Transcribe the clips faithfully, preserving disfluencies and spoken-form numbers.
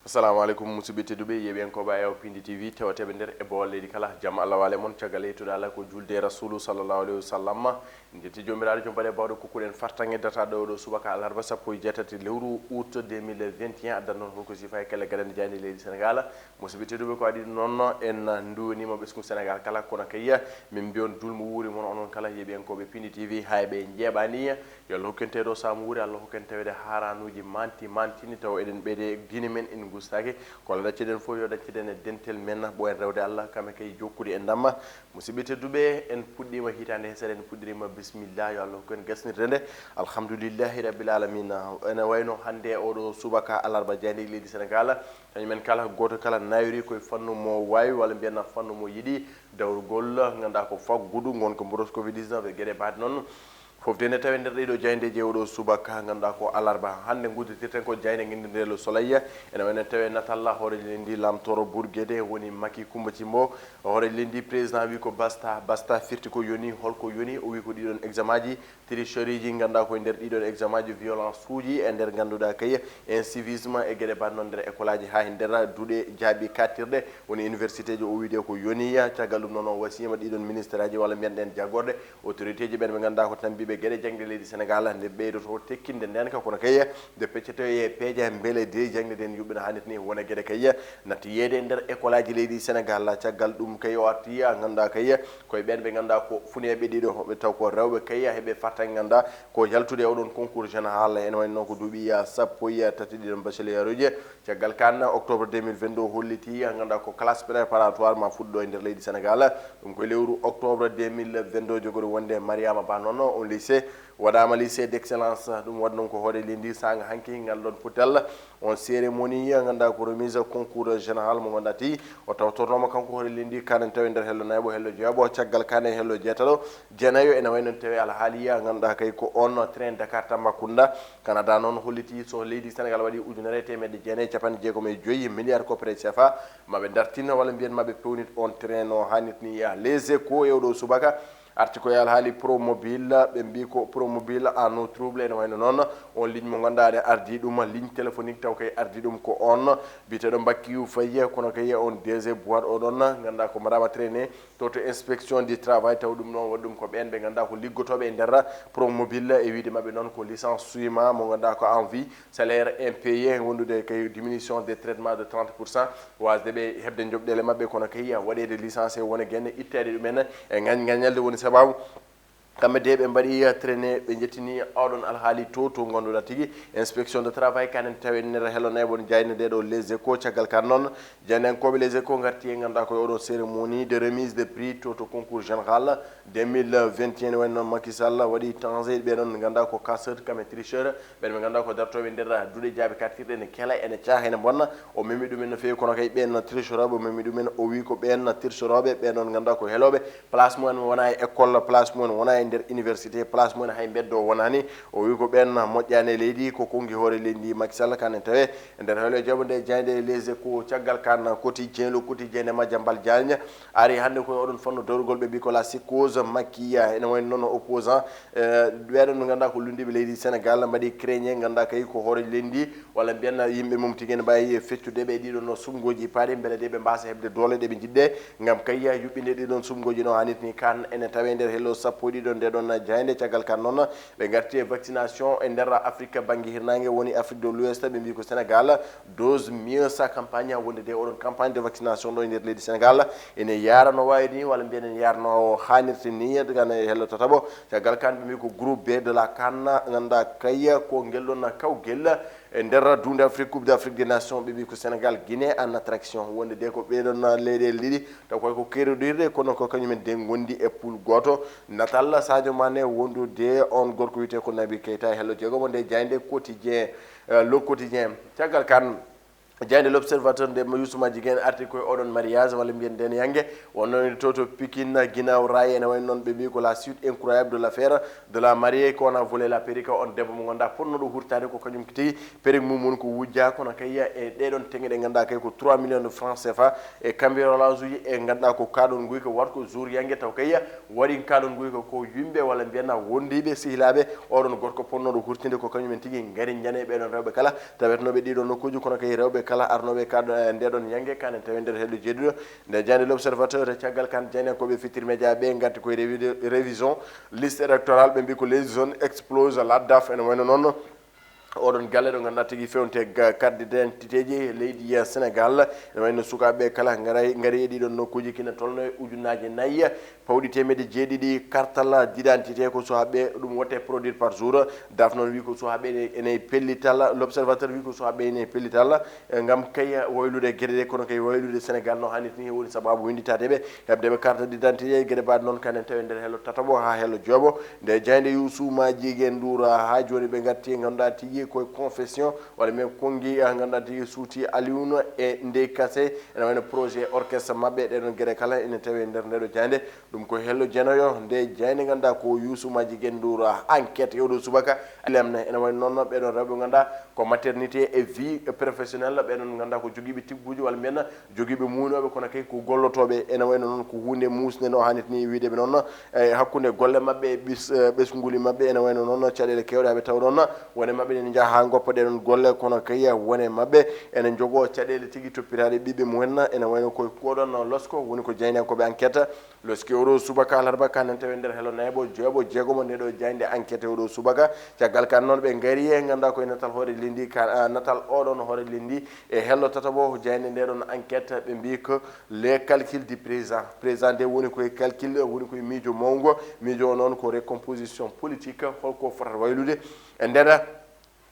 Assalamu aleykum, musidɓe tedduɓe, yeeɓiyankooɓe Ayaw Pindi T V, tewa teɓe nder e boowal leydi kala. Jam Allah waale mon, caggal yettude Allah ko julde e Rasulu sallallahu alayhi wa sallam. En jetti Joomiraaɗo joom baɗe bawɗe, kokkuɗen fartaŋŋe data ɗo ɗo subaka alarba sappo e jeetati lewru août deux mille vingt et un. Addan noon holko sifa e kelle gaɗande jaaynde leydi Sénégal. Musidɓe tedduɓe, ko adii ɗum noon, en nduwaniima ɓesngu Sénégal kala, kono kayya min mbiyon dulmo wuuri mon onon kala yeeɓiyankooɓe Pindi T V, hay ɓe njeeɓaani. Yo Allah hokku en tawde saamu wuuri, Allah hokku en tawde haaraanuuji manti mantini, taw eɗen ɓeyde diine men en gustaaki. Ko Allah ɗacciɗen fof, yo ɗacciɗen e dentel men, ɓooyen rewde Allah, kame kay jokkude e ndamma. Musidɓe tedduɓe, en puɗɗiima hitaande hesere, en puɗɗiriima bismillah, yo Allah hokku en gasnirde nde. Alhamdulillahi rabbil alamina. Ene wayno hannde oɗo subaka alarba jaayndeeji leydi Sénégal, kañum en kala, gooto kala nawiri koye fannu mo waawi, walla mbiyen fannu mo yiɗi dawrugol, ngannduɗaa ko faggudu ngonka mboros covid dix-neuf e geɗe baɗe noon. Fof de ne tawi nder ɗiɗo jaayndeeji e oɗo subaka, ngannduɗaa ko alarba. Hannde ngudditirten ko jaaynde ngenndi nde Le Soleil. Ene wayno tawi natalla hooreejo leydi Lam Tooro Bourguédé woni Macky Coumba Thimbo. Hooreejo leydi président wi ko basta, basta firti ko yoni, holko yoni? O wi ko ɗiɗon examen ji, tricherie ji, ngannduɗaa ko e nder ɗiɗon examen ji, violence uji e nder ngannduɗaa kay incivisme e geɗe baɗe noon nder école aji haa e nder duɗe jaaɓi kattirɗe woni université ji. O wiide ko yoni, caggal ɗum noon o wasiyima ɗiɗon ministère aji walla mbiyen ɗen jaggorɗe, autorité ji ɓen ɓe ngannduɗaa ko tambiiɓe geɗe jaŋde leydi Sénégal nde ɓeydoto tekkinde nden ka kono kay nde peccete e peeje mbele de jaŋde nden yuɓɓina haa nit ni wona geɗe kay natti yeede e nder école aji leydi Sénégal. Caggal ɗum kay o arti ngannduɗaa kay koye ɓen ɓe ngannduɗaa ko funeeɓe ɗiɗo, ɓe taw ko rewɓe kay heɓe fartaŋŋe ngannduɗaa ko yaltude e oɗon concours général, ene wayno ko duuɓi sappo e tati ɗiɗon bachelier uji. Caggal kan octobre deux mille vingt-deux holliti ngannduɗaa ko classe préparatoire ma fuɗɗo e nder leydi Sénégal. Ɗum ko e lewru octobre deux mille vingt-deux jogori wonde Mariama Ba noon on lycée waɗaama lycée d'excellence. Ɗum waɗi noon ko hoore leydi saanga hanki ngal ɗon putal. On cérémonie ngannduɗaa ko remise concours général mo ngannduɗaa ti o tawtornooma kanko hoore leydi kanen tawi nder hello nayɓo, hello jeeɓo, caggal kane hello jeetaɗo, jeenayo ene wayno tawi alhaali ngannduɗaa kay ko on train Dakar Tambacounda. Canada noon holliti so leydi Sénégal waɗi ujunere e teemedde jeenayi e capanɗe jeegom e joyi milliard coppere C F A, maɓe dartina walla mbiyen maɓe pewnit on train no haanirtini. Les Échos e oɗo subaka arti ko e alhaali Promobile, ɓe mbi ko Promobile en eau trouble, ene wayno noon on ligne mo ngannduɗaa ne ardi ɗum, ligne téléphonique taw kay ardi ɗum ko on biyeteɗo Mbackiou Faye, kono kay on D G boîte oɗon ngannduɗaa ko Madama Traîné to to inspection du travail, taw ɗum noon waɗi ɗum ko ɓen ɓe ngannduɗaa ko liggotooɓe e nder Promobile, e wiide maɓɓe noon ko licenciement mo ngannduɗaa ko en vue, salaire impayé, wondude kay diminution des traitements de trente pour cent, wasde ɓe heɓde joɓɗele maɓɓe, kono kay waɗeede licencié wona genne itteede ɗumen e ngañ ngañalde woni sababu. Kamɓe de ɓe mbaɗi traîné, ɓe jettini oɗon alhaali to to ngannduɗaa tigi inspection de travail kanen tawi nder hello nayɓo jaaynde nde ɗo Les Échos. Caggal kan noon jaayndiyankooɓe Les Échos ngarti e ngannduɗaa ko e oɗon cérémonie de remise de prix to to concours général deux mille vingt et un, wayno noon Macky Sall waɗi changé ɓe noon ngannduɗaa ko casseur kam e tricheur, ɓen ɓe ngannduɗaa ko dartooɓe nder duɗe jaaɓi kattirɗe ene kela, ene caaha, ene bonna. O memi ɗumen no feewi, kono kay ɓen trichorooɓe o memi ɗumen, o wi ko ɓen trichorooɓe ɓe noon ngannduɗaa ko helooɓe, place mumen wona e école, place mumen wona e nder université, place mumen hay mbeddo wonani. O wi ko ɓen moƴƴani e leydi, ko konngi hoore leydi Macky Sall kanen tawe. E nder hoyle jooɓo nde jaaynde Les Échos, caggal kan quotidien, le quotidien de Madiambal Diagne ari hannde koye oɗon fannu dawrugol ɓe mbi ko la psychose Macky, ene wayno noon opposant, eh, ɓeɗon no ngannduɗaa ko lunndiiɓe leydi Sénégal mbaɗi créñe, ngannduɗaa kay ko hoore leydi walla mbiyen yimɓe mum tigi ene mbawi feccude ɓe ɗiɗon no sumgooji paaɗi mbele de ɓe mbasa heɓde doole ɗe ɓe njiɗɗe ngam kay yuɓɓinde ɗiɗon sumgooji no haanirtini. Kan ene tawe nder hello sappo e ɗiɗo nde ɗon jaaynde. Caggal kan noon ɓe ngarti e vaccination e nder Afrique bannge hirnaange woni Afrique de l'Ouest, ɓe mbi ko Sénégal dose mieux sa campagne, wonde de oɗon campagne de vaccination ɗo e nder leydi Sénégal ene yaara no wawi ni walla mbiyen ene yaara no haanirta ni. Kan e hello tataɓo caggal kan ɓe mbi ko groupe B de la CAN, ngannduɗaa kay ko ngel ɗon kawgel e nder duunde Afrique, Coupe d'Afrique des Nations, ɓe mbi ko Sénégal, Guinée en attraction, wonde de ko ɓeɗon leyɗele ɗiɗi taw koy ko kerodirɗe kono ko kañumen de gondi e poule gooto. Natal Sadio Mané wondude on gorko wiyetee ko Naby Keita e hello jeegomo nde jaaynde quotidien, eh, le quotidien. Caggal kan jaaynde l'observateur nde Youssouma Jiguen arti koye oɗon mariage walla mbiyen nden yange wonno to to Pikine ginnaaw raay, ene wayno noon ɓe mbi ko la suite incroyable de l'affaire de la mariée qu'on a volé la perruque. On debbo mo ngannduɗaa potnoɗo hurtaade ko kañum tigi perruque mum woni ko wujja, kono kay e ɗeɗon teŋe ɗe ngannduɗaa kay ko trois millions de francs C F A e cambriolage uji e ngannduɗaa ko kaɗon nguyka wat ko jour yange taw kay waɗi kaɗon nguyka ko yimɓe walla mbiyen wondiiɓe sehilaaɓe oɗon gorko potnoɗo hurtinde ko kañumen tigi ngari njane ɓeɗon rewɓe kala tawetnoɓe ɗiɗo nokkuji, kono kay rewɓe kala arnooɓe ka ɗo, e nde ɗon yannge, kanen tawi nder hello jeeɗiɗo. Nde jaaynde L'Observateur, e caggal kan, jaayndiyankooɓe Futurs Médias ɓe ngarti koye revi-, révision liste électorale, ɓe mbi ko les jeunes explosent la daf, ene wayno noon oɗon galle ɗo ngannduɗaa tigi fewnte ga-, carte d'identité ji leydi, eh, Sénégal. Ene wayno sukaaɓe kala ngaray-, ngari e ɗiɗon nokkuuji kina tolno e ujunnaaje nayi, pawɗi teemedde jeeɗiɗi kartal d'identité ko sukaaɓe ɗum wote produire par jour. Daf noon wi ko sukaaɓe ene, ene pellital. L'Observateur wi ko sukaaɓe ene pellital, eh, ngam kay waylude geɗe ɗe, kono kay waylude Sénégal no hannirta ni, woni sababu winnditaade ɓe, heɓde ɓe carte d'identité, geɗe mbaɗe noon kanen tawi nder hello tataɓo haa hello jeeɓo. Nde jaaynde Youssou Madjiguène Ndour, haa jooni ɓe ngatti, ngannduɗaa tigi koye confession, walla men konngi, ah, ngannduɗaa tigi suuti Alioune e Ndeye Kassé, ene wayno projet orchestre maɓɓe, ɗeɗon geɗe kala ene tawi e nder ndeɗo jaaynde. Ɗum ko hello jeenoyo nde jaaynde, ngannduɗaa ko Youssou Madjiguène Ndour, ah, enquête e oɗo subaka. Lemne ene wayno noon ɓeɗon rewɓe ngannduɗaa ko maternité et vie professionnelle, ɓeɗon ngannduɗaa ko jogiiɓe tigguuji walla mbiyen jogiiɓe muuynoɓe, kono kay ko gollotooɓe. Ene wayno noon ko huunde muusnde no hannirta ni wiide ɓe noon, e hakkunde golle maɓɓe, ɓes-, eh, ɓesnguli maɓɓe. Ene wayno noon caɗeele keewɗe haɓe taw ɗon wone maɓɓe ene njaha haa ngoppa ɗeɗon golle, kono kay wone maɓɓe ene njogoo caɗeele tigi toppitaaɗe ɓiɓɓe mumen. Ene wayno koye koɗon losko woni ko jaayndiyankooɓe enquête loski oɗo subaka alarba kanen tawi nder hello nayɓo jeeɓo jeegomo nde ɗo jaaynde enquête oɗo subaka. Caggal kan noon ɓe ngari e ngannduɗaa koye natal hoore leydi ka, ah, natal oɗon hoore leydi e hello tataɓo jaaynde nde ɗon enquête, ɓe mbi ko les calculs du président. Président nde woni koye calcul, woni koye miijo mawngo. Miijo o noon ko recomposition politique, holko fotata waylude e nder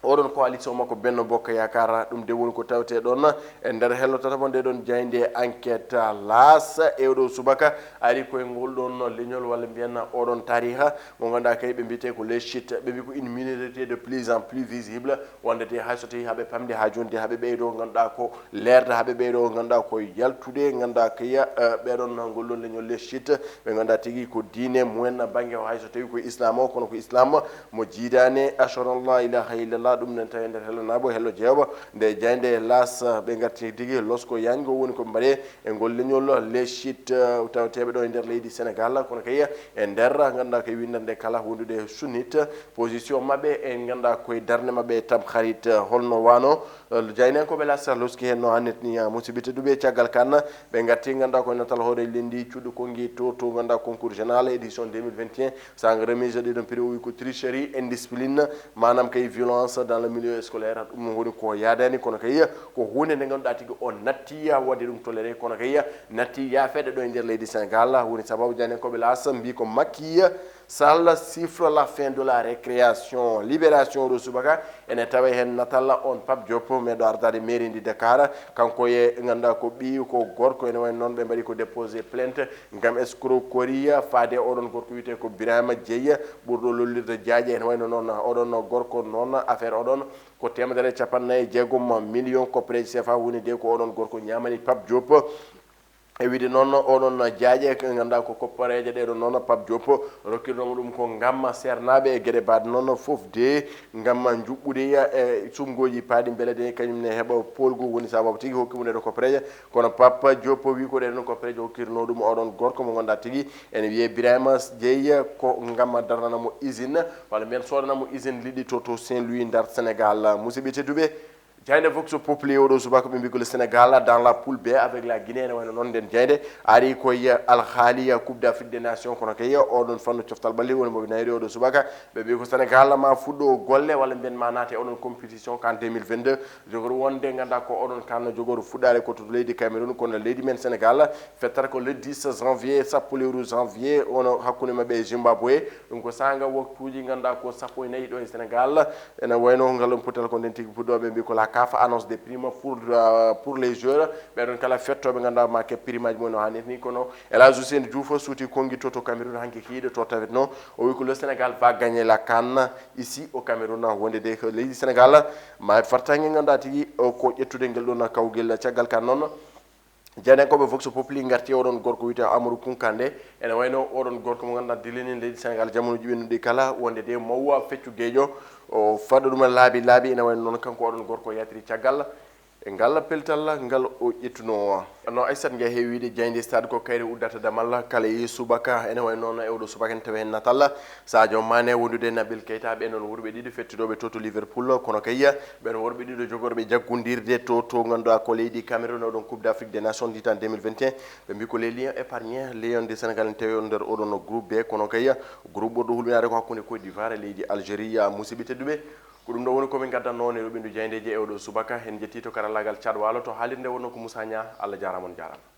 oɗon coalition makko Benno Bokk Yaakaar. Ɗum de woni ko tawte ɗon e nder hello tataɓo nde ɗon jaaynde enquête. Laas e oɗo subaka ari koye ngol ɗon leñol walla mbiyen oɗon tariha mo ngannduɗaa kay ɓe mbiyete ko les chiites. Ɓe mbi ko une minorité de plus en plus visible. Wonde de hay so tawi haɓe pamdi haa jooni de haɓe ɓeydo ngannduɗaa ko leerde, haɓe ɓeydo ngannduɗaa ko yaltude, ngannduɗaa ko ya, eh, ɓeɗon ngol ɗon leñol les chiites, ɓe ngannduɗaa tigi ko diine mumen bannge o, hay so tawi ko islam o, kono ko islam mo jiidaani ashhadu an la ilaha illallah, ɗum nen tawi nder hello nayɓo hello jeeɓo nde jaaynde Laas, ɓe ngarti tigi losko yañgo woni ko mbaɗe e ngol leñol les chiites, eh, tawteɓe ɗo e nder leydi Sénégal, kono kay e nder ngannduɗaa koye winndannde kala wondude sunnite, position maɓɓe e ngannduɗaa koye darnde maɓɓe e tamxarit, eh, holno wano, eh, jaayndiyankooɓe Laas loski heen no hannirta ni, ah, musidɓe tedduɓe. Caggal kan ɓe ngatti ngannduɗaa koye natal hoore leydi cuuɗi konngi to, to ngannduɗaa concours général édition deux mille vingt et un, sanga remise ɗiɗon prix o wi ko tricherie, indiscipline, maanaam kay violence dans le milieu scolaire, ɗum woni ko yaadaani, kono kay ko huunde nde ngannduɗaa tigi o natti ya waɗde ɗum toléré, kono kay natti yaafeede ɗo e nder leydi Sénégal. Woni sababu jaayndiyankooɓe Laas mbi ko Macky Sall siffle la fin de la récréation. Libération oɗo subaka ene tawa heen natal on Pape Diop, meɗo ardaade mairie ndi Dakar. Kanko e ngannduɗaa ko ɓiy ko gorko, ene wayno noon ɓe mbaɗi ko déposé plainte ngam escroquerie faade oɗon gorko wiyetee ko Birama Dieye, ɓurɗo lollirde jaaƴe. Ene wayno noon oɗon gorko noon affaire oɗon ko teemedere e cappannayi e jeegom million koppareeji C F A woni de ko oɗon gorko ñaamani Pape Diop. E wiide noon oɗon jaaƴe ko ngannduɗaa ko koppareeje ɗeɗon noon Pape Diop rokkirnoomo ɗum ko ngam seernaaɓe e geɗe mbaɗe noon fof de ngam njuɓɓude e suɓngooji paaɗi mbele de kañum ne heɓa poolgu woni sababu tigi hokki mo ɗeɗo koppareeje. Kono Pape Diop wi ko ɗeɗon koppareeje hokkirnoo ɗum oɗon gorko mo ngannduɗaa tigi ene wiyee Birama Dieye ko ngam darnana mo usine walla mbiyen soodana mo usine liɗɗi to, to Saint-Louis nder Sénégal. Musidɓe tedduɓe, jaaynde Vox Populi oɗo subaka ɓe mbi ko le Sénégal dans la poule B avec la Guinée, ene wayno noon nden jaaynde ari koye alhaaliya Coupe d'Afrique des Nations, kono kay oɗon fannu coftal ɓalli woni moɓe nayri oɗo subaka. Ɓe mbi ko Sénégal ma fuɗɗo golle walla mbiyen ma naate oɗon compétition kan deux mille vingt-deux. Jogori wonde ngannduɗaa ko oɗon kan jogori fuɗɗaade ko to leydi Cameroun, kono leydi men Sénégal fettata ko le dix janvier, sappo lewru janvier, ono hakkunde maɓɓe e Zimbabwe. Ɗum ko saanga waktuuji ngannduɗaa ko sappo e nayi ɗo e Sénégal. Ene wayno ngal on potal ko nden tigi puɗɗooɓe mbi ko la CAF annonce des primes pour, euh, pour les joueurs. Ɓeɗon kala fettooɓe ngannduɗaa ma keɓ primaaji mumen no hannirta ni, kono El Hadj Ousseynou Diouf suuti konngi to, to Cameroun hanki kiiɗe to tawetno. O wi ko le Sénégal va gagner la CAN ici au Cameroun. Wonde de ko leydi Sénégal ma fartange ngannduɗaa tigi o ko ƴettude ngel ɗon kawgel. Caggal kan noon, jaayndiyankooɓe Vox Populi ngarti oɗon gorko wiyetee Amadou Kunkande. Ene wayno oɗon gorko mo ngannduɗaa dilini leydi Sénégal jamunuuji ɓennuɗi kala wonde de mawwa feccu geeƴo. O faɗɗo ɗum laabi laabi, ene wayno noon kanko oɗon gorko yaltiri caggal. E ngal peltal ngal o ƴettunoo. No Aissata Ndiaye heewi wiide, jaaynde stade ko kayre uddata damal kala e subaka. Ene wayi noon e oɗo subaka ene tawi heen Natal Sadio Mané wondude e Nabil Keita. Ɓee noon worɓe ɗiɗo fettidooɓe to to Liverpool, kono kay ɓeen worɓe ɗiɗo jogorɓe jaggondirde to to ngannduɗaa ko leydi Cameroun, oɗon Coupe d'Afrique des Nations hitaande deux mille vingt et un. Ɓe mbii ko les lions épargnés, lions de Sénégal ene tawi on nder oɗon groupe B, kono kay groupe ɓurɗo hulɓinaade ko hakkunde Côte d'Ivoire e leydi Algérie. Musidɓe tedduɓe, ko ɗum ɗo woni ko min ngaddatnoo on e rubindu jaayndeeji e oɗo subaka. En njettii to karallaagal Thiat Walo, to haalirde wonnoo ko Moussa Niang. Allah jaaraama, on njaaraama.